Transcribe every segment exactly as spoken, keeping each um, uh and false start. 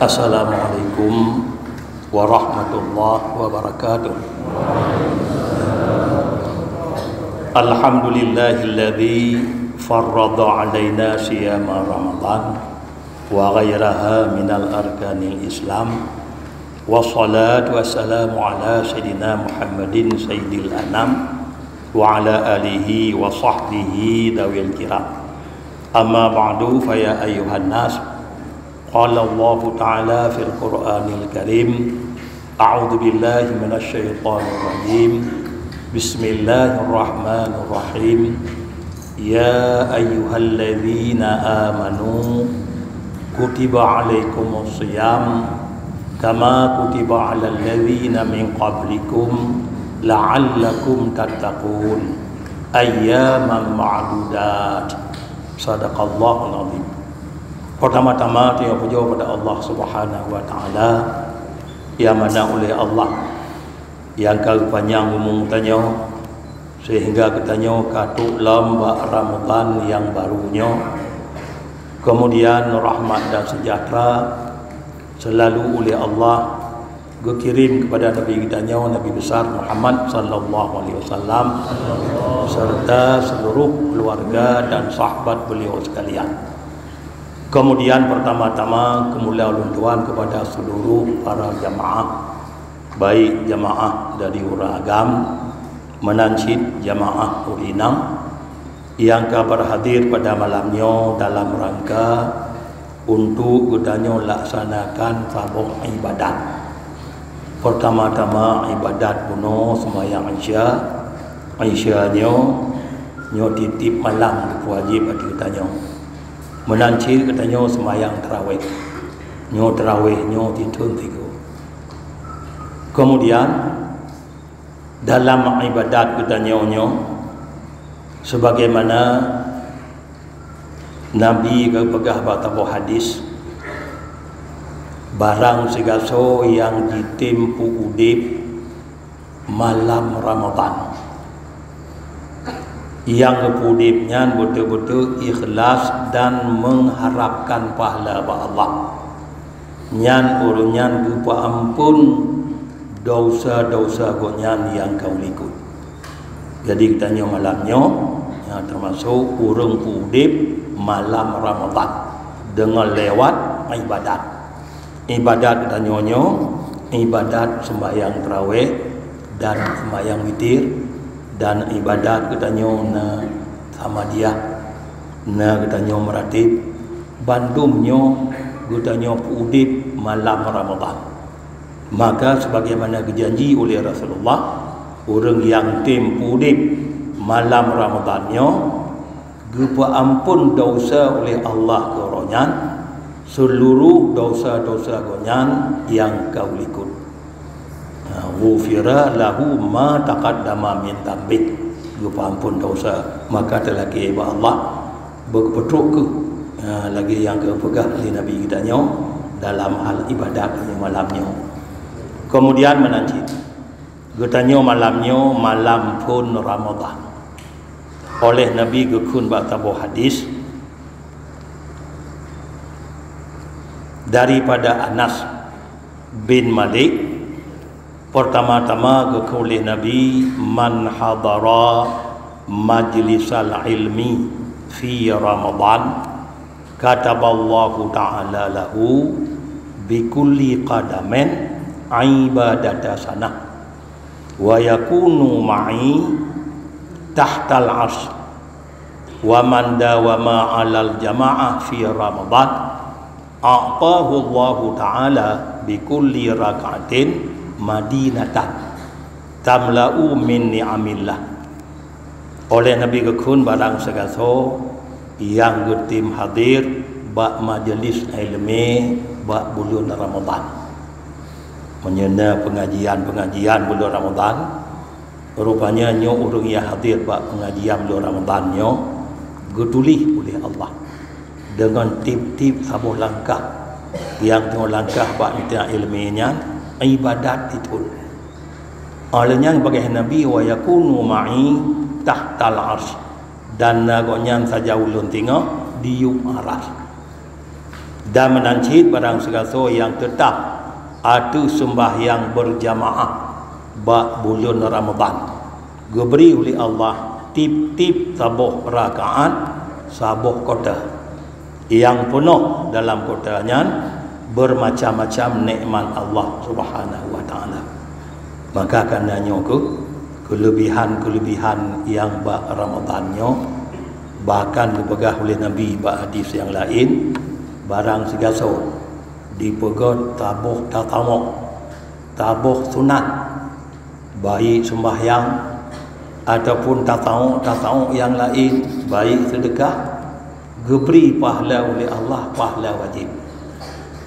Assalamualaikum warahmatullahi wabarakatuh. Alhamdulillahilladzi farrada alaina siyama Ramadan wa ghairaha minal arkanil Islam. Wassalatu wassalamu ala sayyidina Muhammadin sayyidil anam wa ala alihi wa sahbihi dawil kiram. Amma ba'du, fa ya ayyuhan nas, qala Allahu ta'ala fil Qur'anil Karim, a'udzu billahi minasy syaithanir rajim. Bismillahirrahmanirrahim. Ya ayyuhalladzina amanu, kutiba alaikumus siyam, kama kutiba alal ladzina min qablikum, la'allakum tattaqun. Ayyaman ma'dudat. Sadaqallahul azim. Pertama-tama, tanyoe pujoe pada Allah Subhanahu wa Taala, nyang mana uléh Allah nyang ka geupanyang umu tanyoe, sehingga geutanyoe ka trok lom bak Ramadhan nyang barô nyoe. Keumudian, rahmat dan seujahteura seulalu uléh Allah geukirém keupada Nabi geutanyoe, Nabi Besar Muhammad sallallahu alaihi wasallam, serta seluruh keuluwarga dan sahabat beuliau sekalian. Keumudian, pertama-tama, keumuliaan ulôn tuan keupada seluruh para jamaah, baik jamaah dari ureuëng agam, meunan cit jamaah ureuëng inong, nyang ka beuhadir pada malam nyoe dalam rangka untuk geutanyoe laksanakan saboh iébadat. Pertama-tama, iébadat bunoe seumayang Isya. Isya nyoe, nyoe tieb-tieb malam geupeuwajéb ateueh geutanyoe. Meunan cit geutanyoe seumayang tarawéh. Nyoe tarawéh nyoe tieb thon sigoe. Keumudian, dalam iébadat geutanyoe nyoe, sebagaimana Nabi geupeugah bak saboh hadis, barang sigasoe nyang jitem peu-udeb malam Ramadhan, nyang geupeu-udeb nyan beutôi-beutôi ikhlas dan mengharapkan pahala bak Allah, nyan ureuëng nyan geupeuamphon desya-desya gobnyan nyang ka u likot. Jadi, geutanyoe malam nyoe, ya, teumasok ureuëng peu-udeb malam Ramadhan deungon lewat iébadat. Iébadat geutanyoe nyoe, iébadat seumbahyang tarawéh dan seumbahyang witir, dan iébadat geutanyoe na samadiyah, na geutanyoe meuratéb, bandum nyoe geutanyoe peu-udeb malam Ramadhan. Maka, sebagaimana geujanji uléh Rasulullah, ureuëng nyang tem peu-udeb malam Ramadhan nyoe, geupeuamphon desya uléh Allah keu uroe nyan, seuluruh desya-desya gobnyan nyang ka u likot. Nah, ghufira lahu ma taqaddama min dzambih, geupeuamphon desya, maka teulakée bak Allah, beupeutrok kheueh, ha, lagée nyang geupeugah lé Nabi geutanyoe dalam hal iébadat malam nyoe. Keumudian meunan cit, geutanyoe malam nyoe malam phon Ramadhan. Oleh Nabi geukheun bak saboh hadis daripada Anas bin Malik, pertama-tama geukheun lé Nabi, "Man hadara majlisal ilmi fi Ramadhan, kataballahu ta'ala lahu bikulli qadamin ibadata sanah, wa yakunu ma'i tahtal arsy, wa man dawama 'alal jama'ah fi Ramadhan, a'tahu Allahu ta'ala bikulli rak'atin madinatan tamla'u min ni'amillah." Oleh Nabi geukheun, barang sigasoe nyang geutem hadir bak majeulis iéleumé bak buleuen Ramadhan. Meunyoe na peungajian-peungajian buleuen Ramadhan, rupanya nyoe ureuëng nyang hadir bak peungajian buleuen Ramadhan nyoe geutuléh uléh Allah deungon tieb-tieb saboh langkah nyang teungoh langkah bak mita iéleumé nyan iébadat diteun. Óh lheueh nyan bagaih Nabi, "Wa yakunu ma'i tahtal arsy," dan na gobnyan sajan ulôn teungoh diyueb aras. Dan meunan cit barang sigasoe nyang teutap ateueh seumbahyang beurjamaah bak buleuen Ramadhan, geubri uleh Allah tiep-tiep saboh rakaat saboh kota, nyang peunoh dalam kota nyan beurmacam-macam nekmat Allah Subhanahu wa Ta'ala. Maka kareuna nyoe kheueh keuleubihan-keuleubihan nyang bak Ramadhan nyoe, bahkan geupeugah uleh Nabi bak hadis nyang laén, barang sigasoe jipeugét saboh tasawuf, saboh sunat, baik seumbahyang ataupun tasawuf-tasawuf nyang laén, baik seudeukah, geubri pahala uleh Allah, pahala wajéb.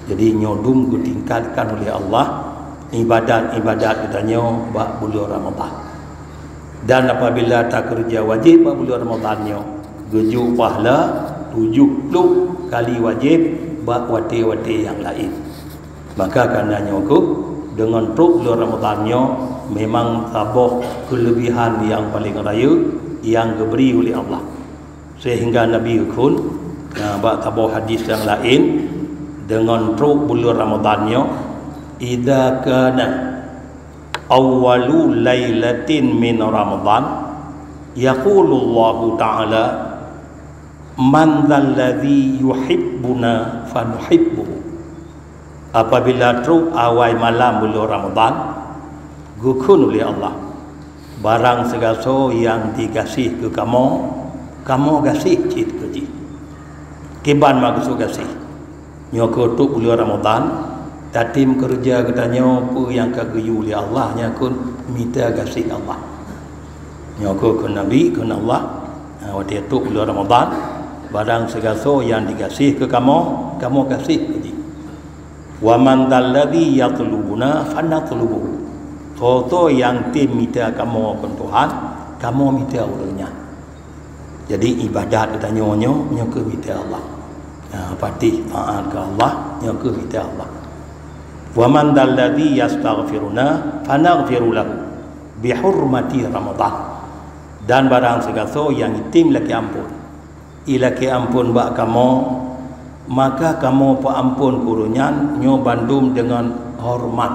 Jadi, nyoe dum geutingkatkan uleh Allah ibadat-ibadat geutanyoe bak buleuen Ramadhan. Dan apabila takeureuja wajéb bak buleuen Ramadhan nyoe, geujok pahala tujoh ploh kali wajéb bak watée-watée nyang laén. Maka kareuna nyoe kheueh, deungon trok buleuen Ramadhan nyoe memang saboh keuleubihan nyang paleng rayeuk nyang geubri uleh Allah. Seuhingga Nabi geukheun, na bak saboh hadis nyang laén, deungon trok buleuen Ramadhan nyoe, "Idza kana awwalu lailatin min Ramadhan, yaqulullahu ta'ala, 'Man dzalladzi yuhibbuna fanuhibbuhu.'" Apabila trok awai malam buleuen Ramadhan, geukheun uleh Allah, "Barang sigasoe nyang jigaséh keu kamoe, kamoe gaséh cit keu jih." Kiban meukeusud gaséh? Nyoe kheueh trok buleuen Ramadhan, tatem keureuja geutanyoe peue nyang ka geuyue uleh Allah, nyan kheueh mita gaséh Allah. Nyoe kheueh kheun Nabi, kheun Allah, ha, watée trok buleuen Ramadhan, "Barang sigasoe nyang jigaséh keu kamoe, kamoe gaséh keu jih." "Wa man dzalladzi yatlubuna fanatlubuhu." Soe-soe nyang tem mita kamoe keu Tuhan, kamoe mita ureuëng nyan. Jadi, ibadat geutanyoe nyoe, nyoe kheueh mita Allah. Ha, patéh taát keu Allah, nyoe kheueh mita Allah. "Wa man dzalladzi yastaghfiruna fanaghfiru lahu bihurmati Ramadhan." Dan barang sigasoe nyang item lakée amphon, ilakée amphon bak kamoe, maka kamoe peuamphon keu ureuëng nyan nyoe bandum deungon horeumat,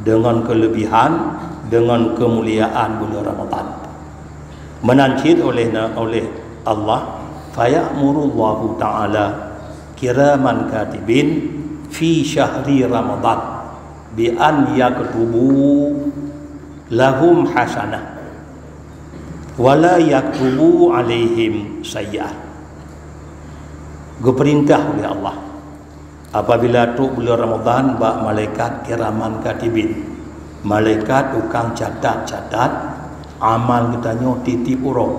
deungon keuleubihan, deungon keumuliaan buleuen Ramadhan. Meunan cit uleh na-, uleh Allah, "Faya'murullahu ta'ala kiraman katibin fi syahri Ramadhan bi an yaktubu lahum hasanah, wa la yaktubu 'alaihim sayyi'ah." Geupeurintah uleh Allah, apabila trok buleuen Ramadhan, bak malaikat kiraman katibin, malaikat tukang catat-catat amal geutanyoe tieb-tieb uroe.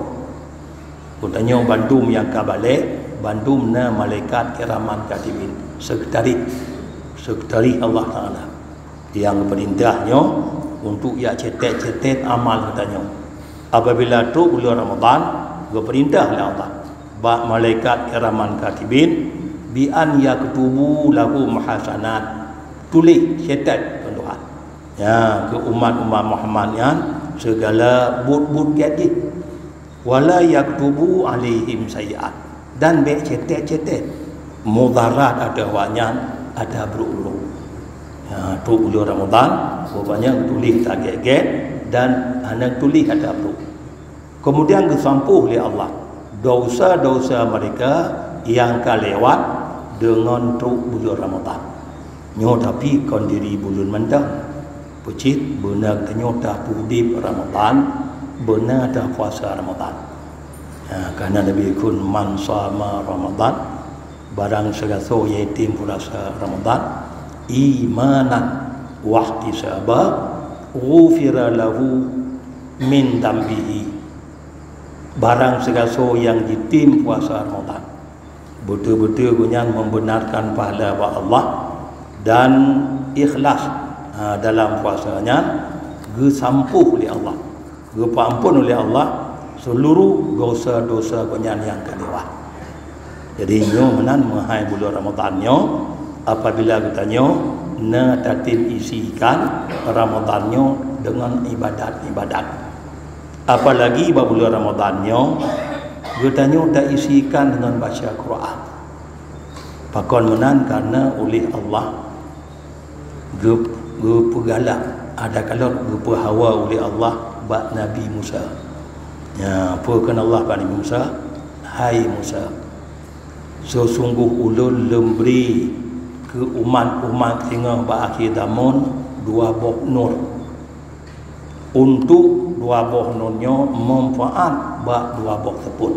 Geutanyoe bandum nyang ka balek, bandum na malaikat kiraman katibin, sekretaris, sekretaris Allah Ta'ala. Nyang geupeurintah nyoe untuk jak cetet-cetet amal geutanyoe. Apabila trok buleuen Ramadhan, geupeurintah lé Allah bak malaikat kiraman katibin, bi an yaktubu lahum hasanat, tuléh cetet keu Tuhan. Ya, keu umat-umat Muhammad nyan, sigala buet-buet gét jih. "Wala yaktubu 'alaihim sayyi'at," dan bék cetet-cetet mudarat ateueh awaknyan, ateueh brok-brok. Ya, trok buleuen Ramadhan, rupanya tuléh tagét-gét dan hana tuléh ateueh brok. Kemudian geusampôh lé Allah dosa-dosa mereka nyang ka lewat deungon trok buleuen Ramadhan. Nyoe tapi kon diri buleuen mantong. Peucit beuna geutanyoe tapeudeb Ramadhan, beuna tapuasa Ramadhan. Ha, kareuna Nabi kheun, "Man shama Ramadhan," barang sigasoe nyang item puasa Ramadhan, "imanan wahtisaba, ghufira lahu min dzambihi." Barang sigasoe nyang jitem puasa Ramadhan, beutôi-beutôi gobnyan membenarkan pahala bak Allah dan ikhlas, ha, dalam puasa nyan, geusampôh lé Allah, geupeuamphon lé Allah seuluruh dosa-dosa gobnyan nyang ka lewat. Jadi, nyoe meunan meuhai buleuen Ramadhan nyoe, apabila geutanyoe na tatem isikan Ramadhan nyoe deungon ibadat-ibadat. Apalagi bak buleuen Ramadhan nyoe, geutanyoe taisikan deungon baca Quran. Pakon meunan? Karena uléh Allah geu-, geupeugalak, ada kalon geupeuhawa uléh Allah bak Nabi Musa. Ya, peue kheun Allah bak Nabi Musa? "Hai Musa, seusunggoh Ulôn lôn bri keu umat-umat singoh bak akhé zamon dua boh nur. Untuk dua boh nur nyoe manfaat bak dua boh seupôt."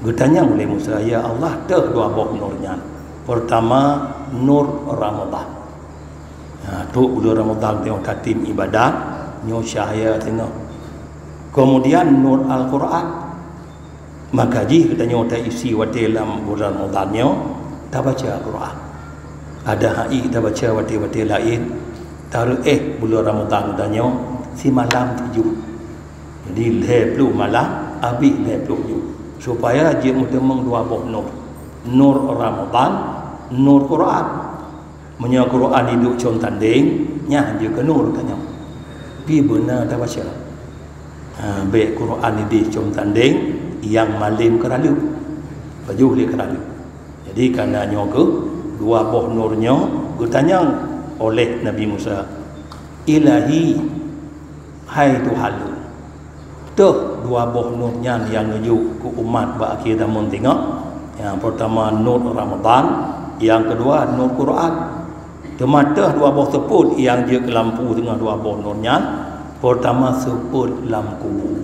Geutanyong lé Musa, "Ya Allah, toh dua boh nur nyan?" Pertama, nur Ramadan. Ha, trok buleuen Ramadan teungoh tatem ibadat, nyoe cahya teungoh. Kemudian nur Al-Quran. Maka jih geutanyoe taisi watée lam buleuen Ramadan nyoe tabaca Quran. Ada hai tabaca watée-watée laén, tareuéh buleuen Ramadan geutanyoe simalam tujoh. Jadi lhée ploh malam, abéh lhée ploh jeuem, supaya jeuet meuteumong dua boh nur, nur Ramadan, nur Quran. Meunyoe Quran iduek com tandeng, nyan jeuet keu nur tanyoe. Pi beuna tabaca. Ha, bék Quran ideh com tandeng, nyang malem keuraleueb, pajoh lé keuraleueb. Jadi kana nyoe keuh dua boh nur nyoe geutanyong oleh Nabi Musa, "Ilahi, hai Tuhan lôn, toh dua boh nur nyan nyang neujok keu umat bak akhé zamon teungoh?" Nyang pertama nur Ramadan, nyang keudua nur Quran. Teuma toh dua boh seupôt nyang jeuet keu lampu teungoh dua boh nur nyan? Pertama seupôt lam kubu.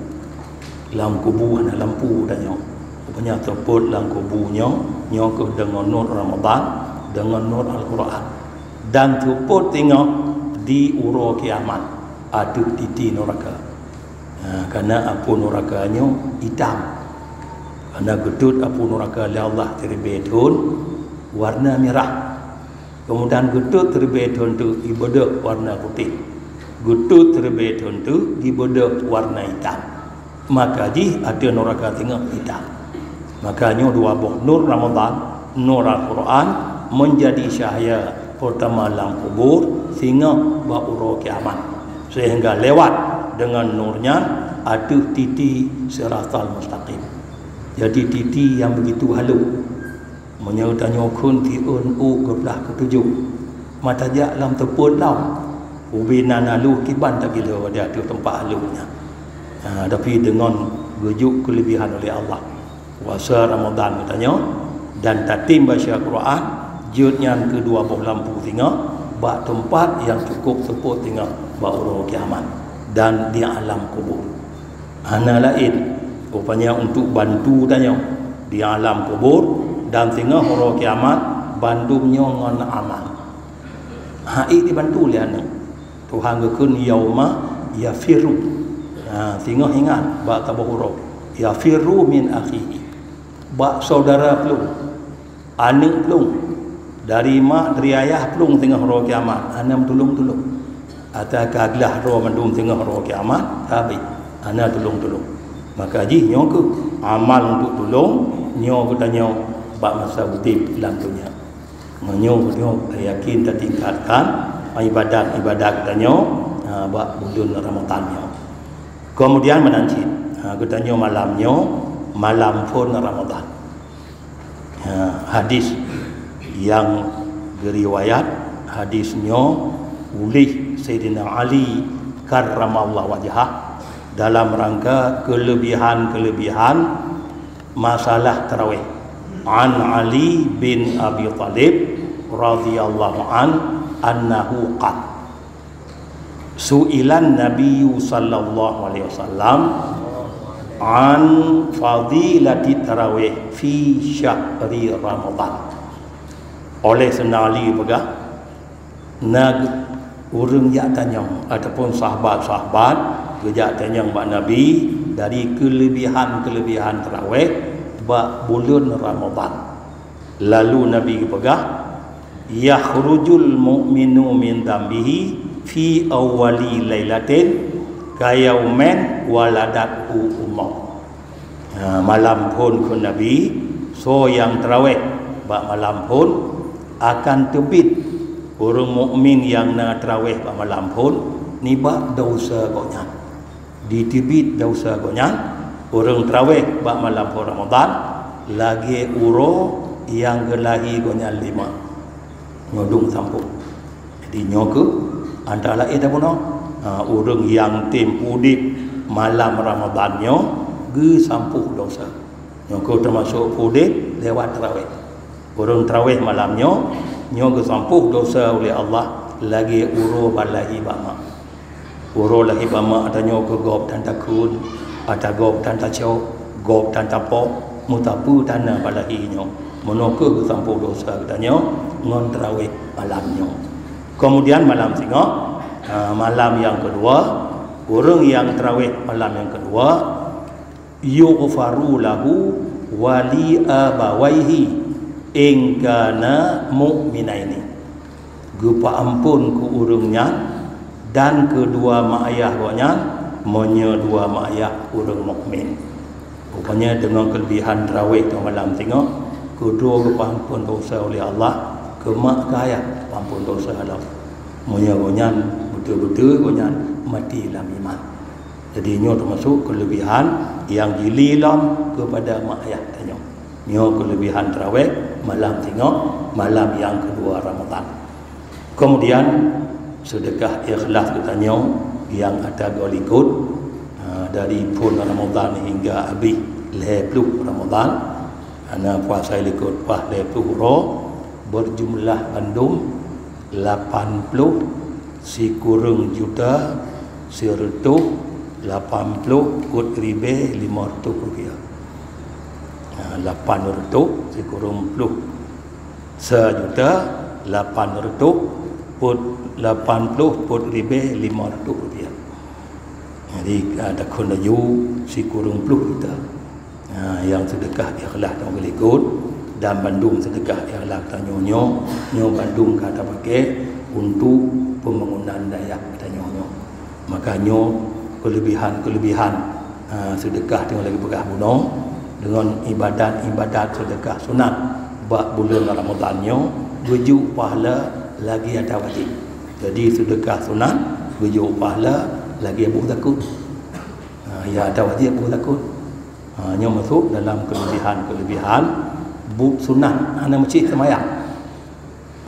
Lam kubu hana lampu tanyoe. Rupanya seupôt lam kubu nyoe, nyoe keuh deungon nur Ramadan, deungon nur Al-Quran. Dan seupôt teungoh di uroe kiamat ateueh titi nuraka. Ha, karena apui nuraka nyoe itam. Karena geutot apui nuraka lé Allah siribée thon, warna mirah. Kemudian geutot siribée thon teuk jibeudôh warna putéh. Geutot siribée thon teuk jibeudôh warna itam. Maka jih ateueh nuraka teungoh itam. Maka nyoe dua boh nur Ramadan, nur Al-Quran, menjadi cahya pertama lam kubur, singoh bak uroe kiamat. Sehingga lewat dengan nur nyan ateueh titi Siratal Mustaqim. Jadi titi yang begitu halus. Meunyoe tanyoe kheun siôn ôk geuplah keutujoh, ma tajak lam teupôt lom, ubé na nalôh kiban tagila di ateueh teumpat halôh nyan. Ha, tapi deungon geujok keulebihan uleh Allah, puasa Ramadan geutanyoe dan tatem baca Quran, jeuet nyan keu dua boh lampu singoh bak teumpat nyang cukôp seupôt singoh bak uroe kiamat dan di alam kubur. Hana laén, rupanya untuk bantu tanyoe di alam kubur dan singoh uroe kiamat, bandum nyoe ngon amal. Hai dibantu lé aneuk. Tuhan geukheun yauma yafirru. Ha, singoh ingat bak saboh uroe. Yafirru min akhihi. Bak saudara plueng. Aneuk plueng, dari mak, dari ayah plueng teungoh uroe kiamat, hana meutulông-tulông. Ata ka glah droe mandum teungoh uroe kiamat, ka habéh, hana tulông-tulông. Maka jih nyoe keuh amal untuk tulông nyoe geutanyoe bak masa udeb lam donya. Meunyoe geutanyoe yakin tatingkatkan ibadat-ibadat geutanyoe, ha, bak buleuen Ramadhan nyoe. Kemudian meunan cit, ha, geutanyoe malam nyoe malam phon Ramadhan. Ha, hadis nyang geuriwayat hadis nyoe uléh Saidina Ali karramallahu wajhah dalam rangka keulebihan-keulebihan masalah tarawih. An Ali bin Abi Thalib radhiyallahu an annahu qala, su'ilan Nabiyyu sallallahu alaihi wasallam an fadilati tarawih fi syahri Ramadhan. Oleh Saidina Ali peugah, na ureuëng jak tanyong ataupun sahabat-sahabat geujak tanyong bak Nabi dari keulebihan-keulebihan tarawih bak buleuen Ramadhan. Lalu Nabi geupeugah, "Yakhrujul mu'minu min dambihi fi awwali lailatin kayaumin waladathu ummuh." Ha, malam phon kheun Nabi, soe nyang tarawih bak malam phon akan teubiet ureuëng mukmin nyang na tarawih bak malam phon nibak desya gobnyan. Diteubiet desya gobnyan, ureuëng tarawih bak malam phon Ramadhan lagée uroe nyang geulahi gobnyan lé ma. Nyoe dum sampôh. Jadi nyoe keuh antara laén tabunoe, ha, ureuëng nyang tem udeb malam Ramadhan nyoe geusampôh dosa. Nyoe keuh teumasok udeb lewat tarawih. Ureuëng tarawih malam nyoe, nyoe geusampôh dosa uleh Allah lagée uroe ban lahé bak ma. Uroe lahé bak ma tanyoe keu gob tan takheun, ata gob tan tacok, gob tan tapoh, meusapeue tan na ban lahé nyoe. Meunoe keuh geusampôh dosa geutanyoe ngon tarawih malam nyoe. Kemudian malam singoh, ha, malam nyang keudua, ureuëng nyang tarawih malam nyang keudua, yughfaru lahu wa li abawaihi in kana mu'minaini. Geupeuamphon keu ureuëng nyan dan keudua mak ayah gobnyan, meunyoe dua mak ayah ureuëng mukmin. Rupanya deungon keulebihan tarawih ngon malam singoh, keudroe geupeuamphon dosa uleh Allah, keu mak keu ayah geuamphon dosa lom. Meunyoe gobnyan beutôi-beutôi gobnyan maté lam iman. Jadi nyoe teumasok keulebihan nyang jili lom keupada mak ayah tanyoe. Nyoe keulebihan tarawih malam singoh, malam nyang keudua Ramadhan. Kemudian seudeukah ikhlas geutanyoe nyang ata goe likot, ha, dari phon Ramadhan hingga abéh lhée ploh Ramadhan, hana puasa likot paih lhée ploh uroe, beujumlah bandum lapan ploh sikureueng juta sireutôh lapan ploh peuet ribée limong reutôh rupiah. Ha, lapan reutôh sikureueng ploh sa juta lapan reutôh peuet, lapan ploh peuet ribée limong reutôh rupiah. Jadi, ha, takheun laju sikureueng ploh juta. Ha, nyang seudeukah ikhlas nyoe geulikot dan bandum seudeukah ikhlas tanyoe nyoe, nyoe bandum ka tapaké untuk pembangunan dayah tanyoe nyoe. Maka nyoe keulebihan-keulebihan, ha, seudeukah teungoh lagée peugah bunoe, deungon ibadat-ibadat seudeukah sunat bak buleuen Ramadhan nyoe geujok pahala lagée ata wajéb. Jadi seudeukah sunat geujok pahala lagée boh zakot. Ha, ya, ata wajéb boh zakot. Ha, nyoe masôk dalam keulebihan-keulebihan buet sunat hana meucéh seumayang.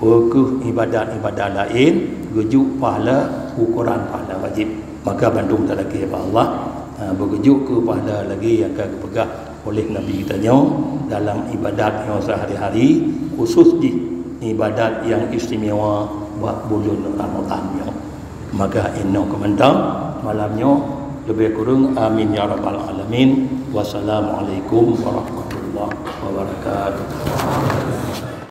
Peu kheueh ibadat-ibadat laén geujok pahala ukoran pahala wajéb. Maka bandum talakée bak Allah, ha, beugeujok keu pahala lagée nyang ka geupeugah oleh Nabi geutanyoe dalam ibadat nyoe seuhari-hari, khusos jih ibadat nyang istimewa bak buleuen Ramadhan nyoe. Maka inoe keumantöng malam nyoe, leubeh kureueng amin ya rabbal alamin. Wassalamualaikum warahmatullahi